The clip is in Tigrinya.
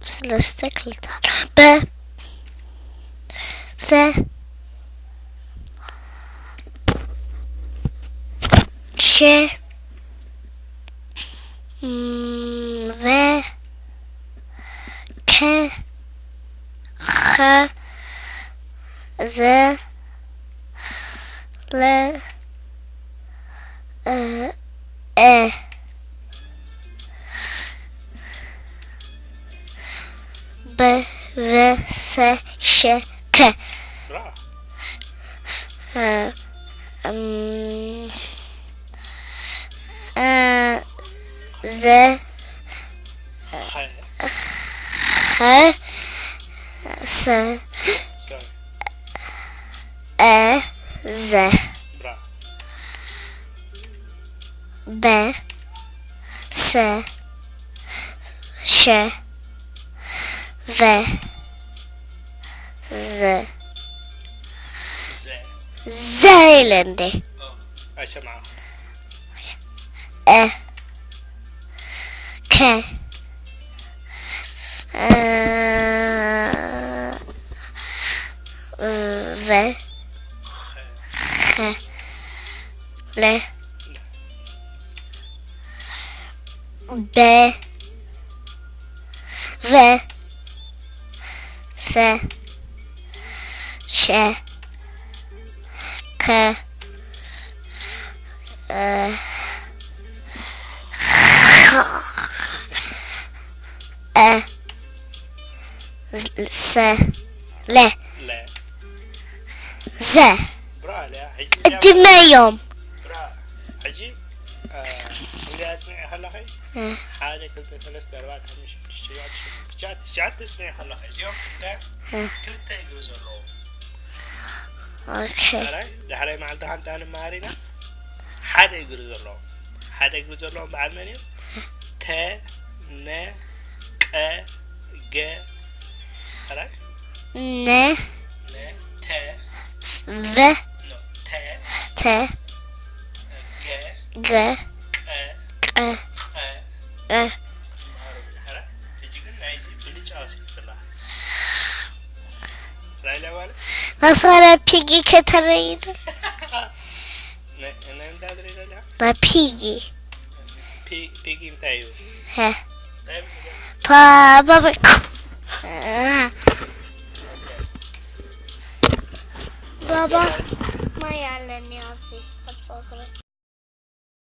ሰለስተ ክልተ በ ሰ ሸ ም፣ ቨ ከ ኸ ዘ ለ እ እ በ ቨ ሰ ሸ ከ ብራቮ። እ፣ እም፣ እ፣ ዘ ኸ ሰ እ ዘ በ ሰ ሸ ቨ ዘ ዘ ኢለ እንዴ እ ከ እ ቨ ኸ ለ በ ቨ ሰ ሸ ከ እ ኸ እ ሰ ለ ዘ ብራ ድመዮም ብራ ሕጂ እንዲያ ኣፅኒዐ ከለኸ ሓደ ክልተ ሰለስተ ኣርባዕተ ሓሙሽተ ሽዱሽተ ሸውዓተ ሸሞንተ ትሽዓተ ትሽዓተ ኣፅኒዐ ከለኸ እዚኦም ክልተ ክልተ እግሪ ዘለዎ ኦኬ ዳሕራይ ዳሕራይ መዓልቲ ሓንታ ንመሃር ኢና ሓደ እግሪ ዘለዎ ሓደ እግሪ ዘለዎም በዓል መን እዮም ተ ነ ቀ ገ ዳሕራይ ነ ነ ተ ቨ ኖ ተ ተ ገ ገ ቀ ቀ ቀ እ መሃሩ ብድሕረ ሕጂ ግን ናይዚ ብልጫ ወሲድክላ ራይላ ማለት መስዋራ ፒጊ ከተረይዱ ናይ እንታይ ትርኢ ደላ ና ፒጊ ፒጊ እንታይ እዩ ሀ እንታይ እዩ? ፓ ባባ ባባ ማይ ኣለኒ ኣብዚ ኣብ ጸጉረይ